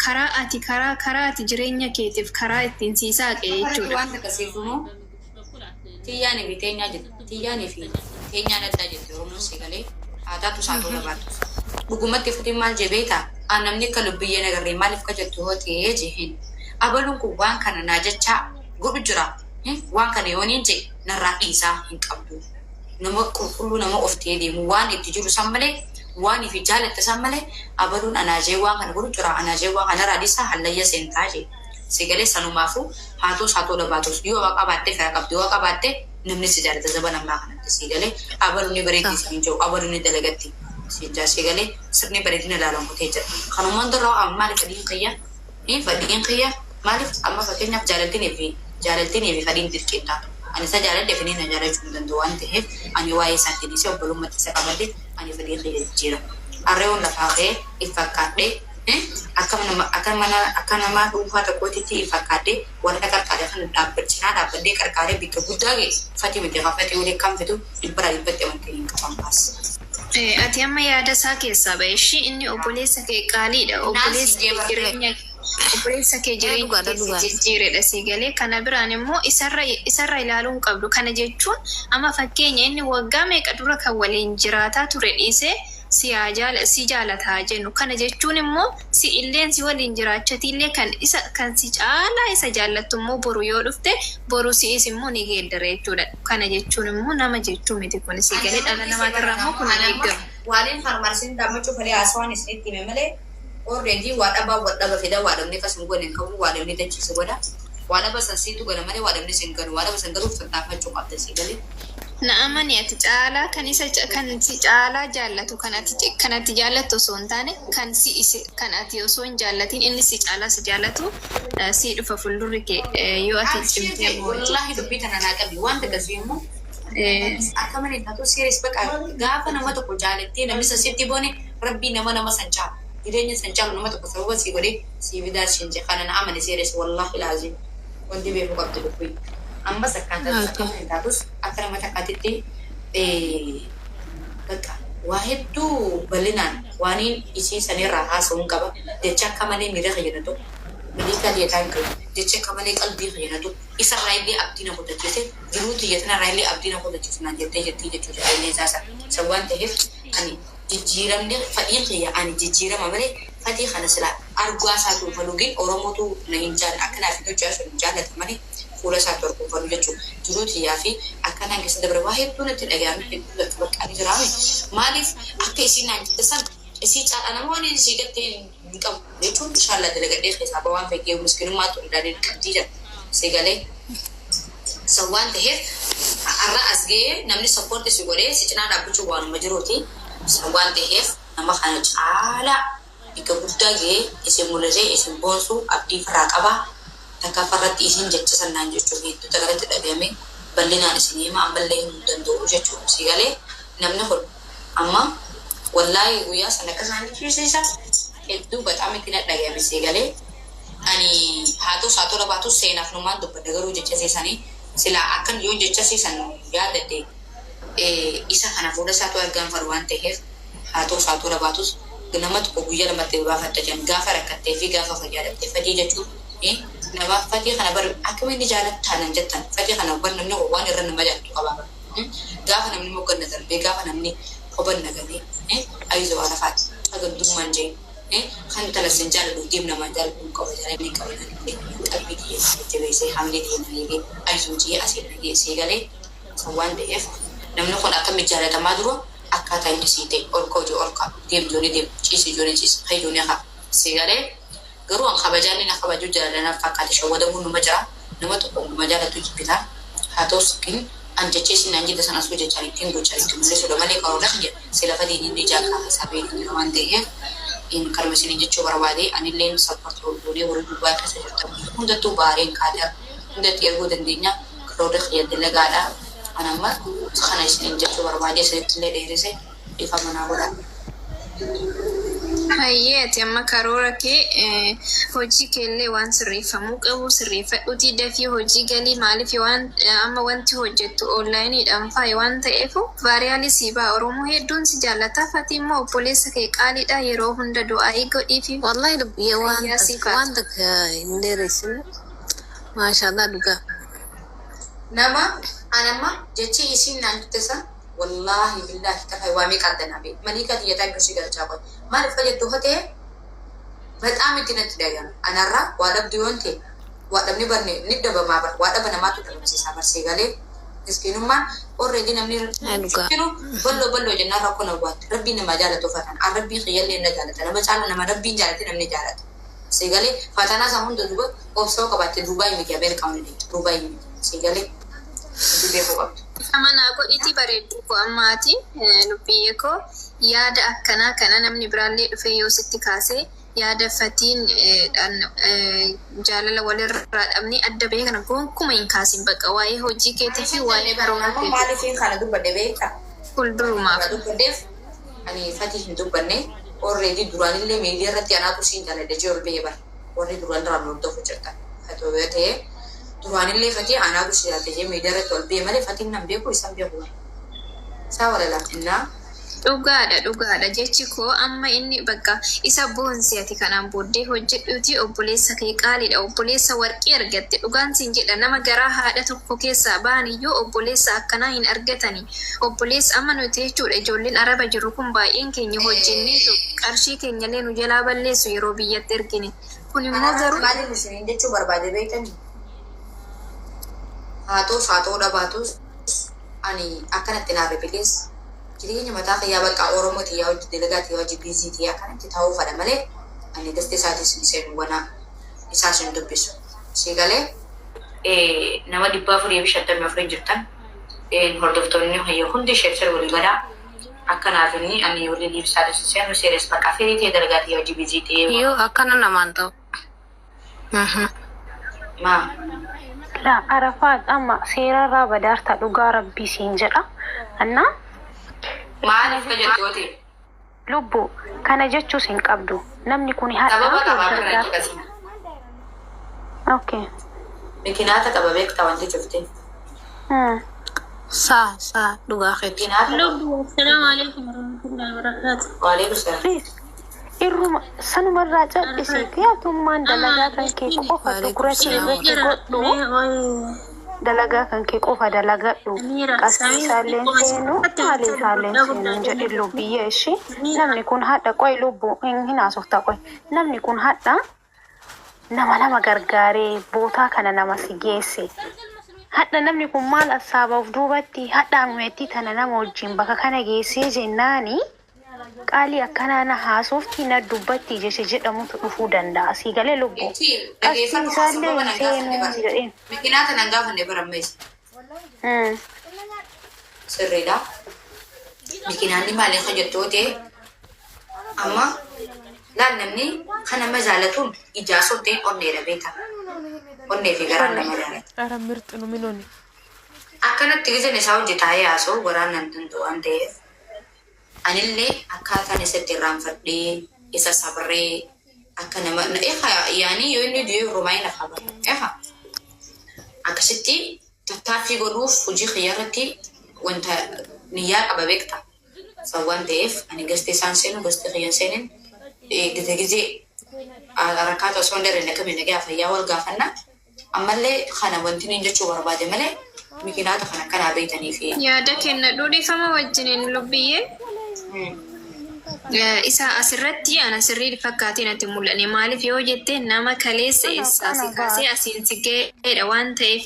Karaa ati karaa karaa ati jireenya keetiif karaa ittiin sii saaqe Afaratti jechuudha. waan takka siif himu tiyyaanii fi teenyaa jette tiyyaanii fi teenyaan addaa jette Oromoon si galee haa taatu isaa ta'uu dhabaattus. Dhugumatti futiin maal jee beektaa? Aan namni akka lubbiyyee nagarree maaliif ka jettu hoo ta'ee jeheen. Abaluun kun waan kana naa jechaa godhu jira. Waan kana yooniin jee narraa dhiisaa hin qabdu. Nama qulqulluu nama of ta'ee deemu waan itti jiru san malee waan ifi jaalatte san malee abaluun anaa jee waan kana godhu jira anaa jee waan kanarraa dhiisaa hallayya seentaa jee. Si galee sanumaafu haatuus haa ta'uu dhabaatus yoo waa qabaatte fira qabdi yoo qabaatte namni si jaalata zabana ammaa kanatti si galee abalu ni bareeddi siin jiru abalu ni dalagatti siin jaa si galee sirni bareedina ilaalan kutee jira. Kanumaan dura amma maaliif fedhiin kiyya fedhiin kiyya maaliif amma fakkeenyaaf jaalaltinii fi jaalaltinii fi fedhiin dirqiin taatu. Ani isa jaaladhe fedhiin na jaalachuu hin danda'u waan ta'eef ani waa'ee isaatti dhiisee obbolummaatti isa qabadhe ani fedhii kiyya jijjiira. Arreewoon lafaa ka'ee if fakkaadhee akka nama akka mana akka nama dhuunfaa tokkootitti if fakkaadhee warra qarqaare kana dhaabbacinaa dhaabbadhee qarqaaree bikka guddaa ga'e fatii miti kafatii olii kam fidu dhibbaraa dhibbatti amantii hin qaban baas. Ati amma yaada isaa keessaa ba'e ishii inni obboleessa kee qaaliidha. Naan Obboleessa siin jee kee bara. jireenya obboleessa kee jireenya Dhugaadha kee si dhugaadha. jijjiiredha si galee kana biraan immoo isarra isarra ilaaluu hin qabdu. Kana jechuun amma fakkeenya inni waggaa meeqa dura kan waliin jiraataa ture dhiisee si haa jaala si jaalataa jennu. Kana jechuun immoo si illeen si waliin jiraachatillee kan isa kan si caalaa isa jaallattu immoo boru yoo dhufte boru si'is immoo ni geeddara jechuudha. Kana jechuun immoo nama jechuu miti kun si Ani galee amma dhala dhiisee namaatirraa bara immoo kun hin ani amma eeggamu. waaliin harmarsin dammachuu fedhee haasawaan isinitti hime malee already waa dhabaa waa dhaba fida waa dhabni akkas hin goone hin qabu waa dhabni dachiisa godha waa dhaba san siitu gana malee waa dhabni sin ganu waa dhaba san galuuf tattaafachuu qabda si galee. Na amani ati caalaa kan isa kan si caalaa jaallatu kan ati kan ati jaallattu osoo hin taane kan si isi kan ati osoo hin jaallatin inni si caalaa si jaallatu si dhufa fuuldurri kee yoo ati Abshir cimtee jee amma hojjette. wallaahi dubbii tana naa qabi waan takka si immoo akka malee taatu serious baqa gaafa nama tokko jaalattee namni san sitti boone rabbii nama nama san caalu jireenya san caalu nama tokko sababa sii godhee sii fidaa siin jee kana na amane serious wallaahi laazim wanti beekuu qabdi dubbii ammas akkaan taatus akka malee taatus akka nama takkaatitti bakka waa hedduu bal'inaan waaniin isii sanirraa haasa'uun qaba jecha akka malee miira kiyya na tuqu milikaa jeetaan qabu jecha akka malee qalbii kiyya na tuqu isarraa illee abdii na kutachiise jiruu tiyya tanarraa illee abdii na kutachiise naan jettee jirtii jechuu jaalallee isaa san san waan ta'eef ani jijjiiramni fadhiin kiyya ani jijjiirama malee fadhii kana sila argaa isaatu hin fadhu gin Oromootu na hin jaal akka naaf hin hojjaa sun hin jaallata malee fuula isaatu arguu hin fadhu jechuu jiruu tiyyaa fi akkanaan keessa dabre waa hedduu natti dhaga'ame hedduu lakka bakka ani jiraame maaliif akka isiin naan jette san isii caalaa nama waan isii gattee hin qabu jechuun inshallah dalagadhee keessaa bawaan fekkee miskinummaa ture ilaalee qabdii jira si galee san waan ta'eef har'a as ga'ee namni support si godhee si cinaa dhaabbachuu waanuma jiruuti san waan ta'eef nama kana caalaa bikka guddaa ga'ee isin mul'isee isin boonsuu abdii firraa qabaa takka farratti isin jecha sannaan jechuun hedduu takalatti dhagahame bal'inaan isin hima ammallee himuu danda'u jechuudha si galee namni kun amma wallaahi guyyaa sana akka isaan jechisiisa hedduu baxaam itti na dhagahame si galee ani haa ta'us haa tola baatus seenaaf numaan dubbadha garuu jecha seesanii silaa akkan yoo jecha seesan yaadadhe isa kana fuula isaatu argaan fadhu waan ta'eef haa ta'us haa tola baatus nama tokko guyyaa lamatti baafatta jedhan gaafa rakkattee fi gaafa fayyaa dhabde fadii jechuun nama fadii kana bar akkamiin jaalattaa nan jettan fadii kana bar namni waan irra nama jaalatu qabaa bar gaafa namni mogganna darbee gaafa namni hobanna galee ayizoo arafaati hagandummaan jee kan tala sin jaaladhu deem namaan jaaladhu hin qaba jaalalli hin qaba naan qalbii tiyya jajjabeessee hamlee tiyya na eegee ayizoo jee asiin na geessee galee san waan ta'eef namni kun akkamitti jaalatamaa dura akkaataa inni sii ta'e ol ka'u ol ka'a deem joonii deem ciisi joonii ciisi kai joonii haa si galee garuu an kabajaan inni na kabaju jaalala fakkaate shawwadamuun numa jira nama tokko nama jaalatu jibbitaa haa ta'us gin an jechee isin naan jette san asuu jechaan ittiin gochaan itti mul'isuudha malee karoora kiyya si lafa diinni ijaa kaasa isaa beeku jira waan ta'eef in kanuma isiniin jechuu barbaade anilleen support goonee warri dubbaa keessa jirtan hundattuu baareen kaadar hundatti erguu dandeenya karoora kiyya dalagaadha an amma kana isiniin jechuu barbaade isinitti illee dheerese dhiifama naa godhaa. Hayyee, ati amma karoora kee, hojii keellee waan sirreeffamuu qabu sirreeffadhuutii dafii hojii galii. Maaliif, waan amma wanti hojjettu onlineiidhaan faayi waan ta'eef viral sii ba'a. Oromoo hedduun si jaallata. Fati immoo obboleessa kee qaaliidha, yeroo hunda du'aayii godhiifi. Wallahi lubbiyyee, waan Fayyaa siif haa waan takka hin dheeressine, maashaallah, dhugaa. Nama anamma jechi isiin naan jette san, wallaahi billaahi tallahi, waa meeqa adda naa bee maliikaa xiyyataa iddoo galchaa qoy maaliif fayyaddu hotee በጣም itti natti dhagahame. Anarraa waa dhabdu yoon ta'e, waa dhabni barne ni dhabamaa bar, waa dhaba namaatu dhabamsiisaa barsee galee miskiinummaan already namni Ay, dhugaa. jiru balloo balloo jennaan rakkoo na waatti. Rabbiin nama jaalatu fatan an rabbii kiyyallee na jaalata, nama caalu nama rabbiin jaalate namni jaalata. Sigalee fatanaa isaa hunda duuba obsoo qabaatte Duubaay miti, Ameerikaa hundi deemte Duubaay miti, sigalee hundi beekuu qabdu. Amanaa godhiti bareedduu koo. Ammaati lubbiyyee koo, yaada akkanaa kana namni biraallee dhufee yoo sitti kaasee, yaada fatiin jaalala walirraa dhabnee adda bahee kana gonkumaa hin kaasin. Bakka waa'ee hojii keetii fi waa'ee karoora Amma keetii maaliifin kana dubbadhe beektaa? Fuuldurumaaf. Kana dubbadheef ani fatii hin dubbanne. Already duraanillee miidiyaa irratti anaatu siin jaaladhe jee ol bahee bara, warri duraan duraan hordofu jirtan haa ta'u yoo ta'e, duraanillee fatii anaatu si jaaladhe jee miidiyaa irratti ol bahee malee fatiin nan beeku, isan beeku bara isaa walala innaa. Dhugaadha, dhugaadha. Jechi koo amma inni bakka isa boonsi. Ati kanaan booddee hojjedhuuti, obboleessa kee qaaliidha, obboleessa warqii argatte. Dhugaan siin jedha, nama garaa haadha tokko keessaa ba'an iyyuu obboleessa akkanaa hin argatani. Obboleessa amma nuti jechuudha, ijoolleen araba jiru kun baay'een keenya hojjenneetu qarshii keenyallee nu jalaa balleessu yeroo biyyatti ergine. Kun immoo Kanaaf garuu maaliif isiniin jechuu barbaade beektanii? Haa ta'us haa ta'uu dhabaatus, ani akkanatti naaf bilees jireenya mataa kiyyaa bakka Oromoo tiyyaa hojii dalagaa tiyyaa hojii busy tiyyaa akkanatti taa'uu fadha malee ani gastee isaatis hin seenu, wanaa isaas hin dubbisu. Si galee nama 454 jirtan, hordoftoonni kiyya hundi share share walii godhaa. Akkanaaf inni ani walii ibsaatis hin seenu, seeres bakka firii ta'e dalagaa tiyyaa hojii busy ta'ee. Yoo akkana namaan ta'u. Maa? La Arafaat, amma seerarraa badaarta, dhugaa rabbii siin jedha. Annaa Maaliif ka jettu yoo ta'e? Lubbu kana jechuus hin qabdu. Namni kun hadhaa Sababa wal qabaa kana gargaara. caqasi. Okay. Mikinaata qaba beektaa wanti cufte. Saa saa, dhugaa keeti. Mikinaata qaba. Lubbu, assalaamu alaikum warahmatullahi wabarakatuh. Waalaikum salaam. Please. Irruma sanumarraa cal'isiiti atummaan dalagaa kan kee qofa Waalaikum tukuratti salaam. irratti Jira godhu. mee oi Dalagaa kan kee qofa dalagadhu. Amira Qarshii samii isaalleen xiqqoo seenu asirratti maali wanta isaalleen dubbadhaa seenu guddaa hin jedhin lubbiyya ishii. Amira Namni kun hadha qoy, lubbu hin haasofta qoy. Namni kun hadha nama nama gargaaree bootaa kana nama si geesse. Hadha namni kun maal assaaba of duubatti hadha amumeettii tana nama wajjin bakka kana geessee jennaani qaalii akkanaa na haasofti na dubbatti jecha jedhamutu dhufuu danda'a. Sii galee lubbu? Itti Qarshii dhageeffadhu, isaallee sababa hin nan gaafanne seenuu bara. jedheen. Mikinaata nan gaafanne bara ammas. Sirriidha. Mikinaanni maaliif ka jettu yoo ta'e, amma laal, namni kan nama jaalatuun ijaa osoo hin ta'in onneedha beektaa. Onnee fi garaan nama jaalata. ኧረ ምርጥ ነው። ምን ሆነ? Akkanatti gizeen isaa hojjetaa haasa'u garaan nan danda'u waan ta'eef anillee akkaataan isatti irraanfadhee isa sabree akka nama eha yaani yoo inni du'e romaa'ee nafa bara eha akkasitti tattaaffii godhuuf hojii kiyya irratti wanta niyyaa qaba beekta. San waan ta'eef ani gastee isaan seenu, gastee kiyyan seenin, gizee gizee rakkaata osoo hin darre akkamiin nagaa fayyaa wal gaafanna. Ammallee kana wanti niin jechuu barbaade malee mikinaata kana akkanaa beeytanii fi Yaada kennadhuu, dhiifama wajjiniin lubbiyyee. Isa asirratti ana sirrii fakkaatiin natti mul'anne. Maaliif yoo jette, nama kaleessa Ana eessaa si kana kaasee baas. asiin si ga'eedha waan ta'eef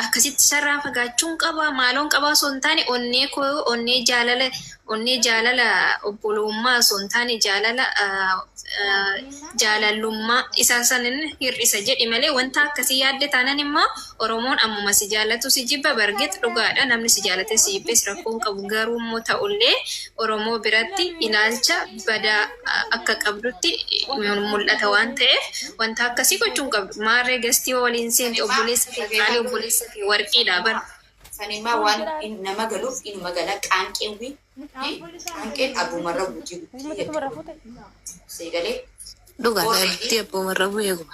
akkasitti sarraa fagaachuun qaba maaloon qaba osoo hin taane, onnee koo, onnee jaalala, onnee jaalala obbolummaa osoo hin taane jaalala jaalallummaa isa sanin hir'isa jedhi malee, wanta akkasii yaadde taanan immoo Oromoon ammuma si jaallatu si jibba. Bargeet dhugaadha, namni si jaalate si jibbes rakkoo hin qabu. Garuu immoo ta'ullee Oromoo biratti ilaalcha badaa akka qabdutti mul'ata waan ta'eef wanta akkasii gochuu hin qabdu. Maarree gastii waliin seente, obboleessa kee qaalii, obboleessa kee warqiidha bara. Sanimaa waan nama galuuf inuma gala qaanqeewwi. Hanqeen abbumarra guutii guutii jechuudha. Seegalee Dhugaadha already ibiddi abbumarra bu'ee guba.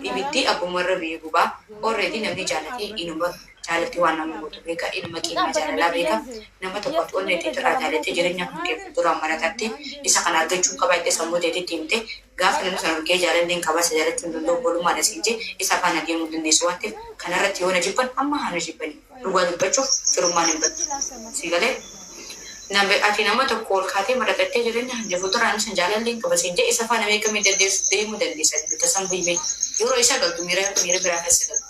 Ibiddi abbumarra bu'ee gubaa. Already namni jaalatee inuma jaalatee waan nama gootu beeka. Inuma qiimaa jaalalaa beeka. Nama tokkotti onnee teetirraa jaalattee jireenya kan kee fuulduraan maratatte isa kana argachuu qaba jettee sammuu teetitti himte gaafa namni sana argee jaalalleen qabaa isa jaalachuu hin danda'u obbolummaan asiin jee isa faana deemuu hin dandeessu waan ta'eef kanarratti yoo na jibban amma haa na jibbanii dhugaa dubbachuuf firummaan hin baddu. Sii galee? Nama ati nama tokko ol kaatee maratattee jireenya kan kee fuulduraan isa jaalalleen qaba siin jee isa faana meeqamii dandeessu deemuu dandeessa bita san bu'imee yeroo isa galtu miira miira biraa keessa galtu.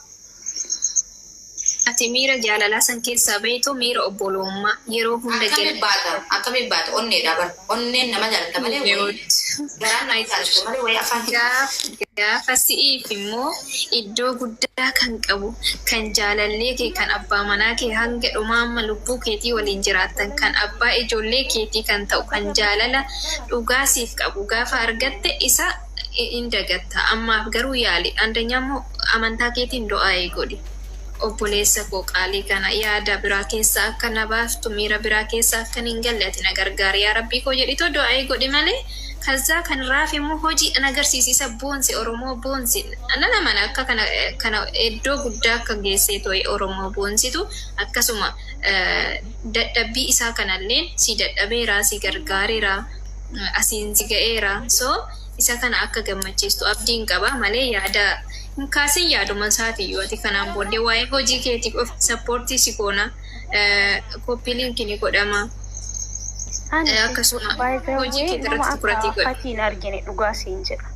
Ati miira jaalalaa san keessaa bahitu miira obbolummaa yeroo hunda Akkami baata? Akkami baata? Onneedha bar. Onneen nama jaalata malee wayii garaan nama jaalata malee wayii afaan hin Gaafa si'iif immoo iddoo guddaa kan qabu kan jaalallee kee kan abbaa manaa kee hanga dhumaa amma lubbuu keetii waliin jiraattan kan abbaa ijoollee keetii kan ta'u kan jaalala dhugaa siif qabu gaafa argatte isa in dagatta. Ammaaf garuu yaali. Andanyaa immoo amantaa keetiin du'aa'ii godhi. Obboleessa koo qaalii kana yaada biraa keessa akka na baaftu miira biraa keessa akkan hin galle ati na gargaari yaa rabbii koo jedhitoo du'aa'ii godhi malee kazzaa kan raafe immoo hojiidhaan agarsiisi isa boonsi Oromoo boonsi nan amana akka kana kana iddoo guddaa akka geessee too'e Oromoo boonsitu akkasuma dadhabbii isaa kanalleen si dadhabeera si gargaareera asiin si ga'eera so isa kana akka gammachiistu abdiin qaba malee yaada hin kaasin yaaduma isaatiyyuu ati kanaan booddee waa'ee hojii keetiif of support si goona copy link ni godhama Ani akkasuma by the hojii way keetii nama irratti akka tukuratii godhi. Fatii hin argine dhugaa siin jedha.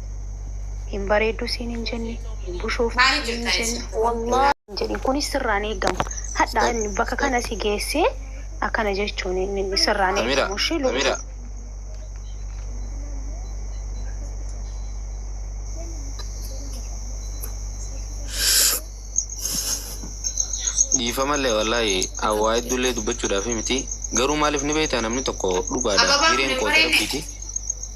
Hin bareeddu siin hin jenne, hin bushooftu Maali siin hin jirta jenne, isin? wallaahi hin jedhin. Kunis sirraan eegamu. Hadha inni bakka kana si geessee akkana jechuun inni sirraan Samira, eegamu. Ishee lubbuu. Samira. Dhiifamallee wallaahi waa hedduullee dubbachuudhaaf miti. Garuu maaliif ni beektaa namni tokko dhugaadha. Ababaan kun Hireen hin qooda bareedne. rabbiiti.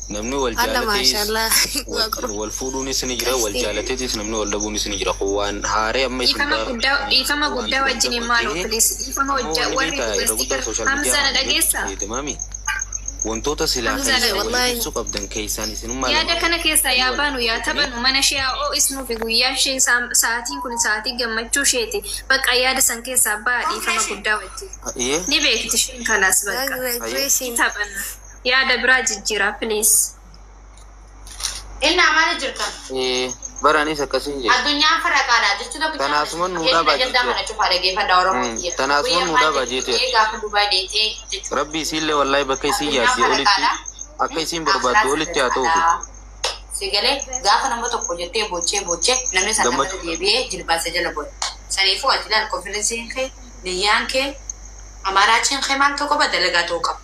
Namni wal Alla jaalatees maashaallah. wal fuudhuunis ni jira, wal jaalateetis namni wal dhabuunis ni jira. Kun waan haaree amma isin Dhiifama guddaa dhiifama waan guddaa wajjin maaloo please dhiifama Ammoo hojjaa wanni warri beektaa yeroo guddaa social media Hamza na waan dhageessaa? fayyadamami. Wantoota silaa Hamza kan na isin waliif Wallahi. ibsuu qabdan keessaan isinummaa Yaada lama kana keessaa yaa wal baanu yaa fuutanii taphanu mana ishee haa ho'isnuu fi guyyaa ishee sa'aatiin kun sa'aatii gammachuu isheeti. Bakka yaada san keessaa ba'a dhiifama guddaa wajjin. Iyyee Ni beekti isheen kalaas bakka. hayyee Congratulations. Taphanna. Yaada biraa jijjiiraa please. Innaa maali jirtan? Baraanis akkasiin jedhe. Addunyaan faraqaadha jechuudha tokkicha Tanaasuman nuu Jechuudha dhaabaa jaldaa jechuudha. kana cufaa dhageeffadha Oromoo tiyya. Tanaasuman Guyyaa nuu maal dhaabaa jettu jeeteera. ee gaafa Dubaay deetee jechuudha. Rabbi isiillee wallaahi bakka isii Addunyaan yaadde olitti faraqaadha. akka isiin barbaadde olitti haa ta'uufi. Si galee gaafa nama tokko jettee bochee bochee namni sana Gammachuu. irra deebi'ee jilbaasa jala godha. Saniifuu ati ilaal konfidensiin kee niyyaan kee amaaraachiin kee maal ta'uu qaba dalagaa ta'uu qaba.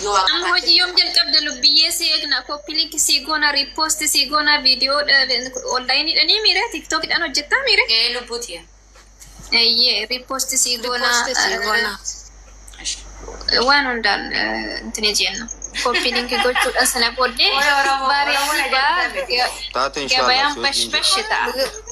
Yoo Amma waaqafaatti hojii yoom jalqabda lubbiyyee si eegna copy link si goona repost si goona viidiyoo online dhanii miire tiktok dhaan hojjettaa miire? Ee lubbuu tiya. Eeyyee repost si goona Repost si goona. waan hundaan intini jenna. Copy link gochuudhaan sana booddee Oromoo bareedaa Oromoo Taate inshallah gabayaan si wajjin bash jira. bash ta'a.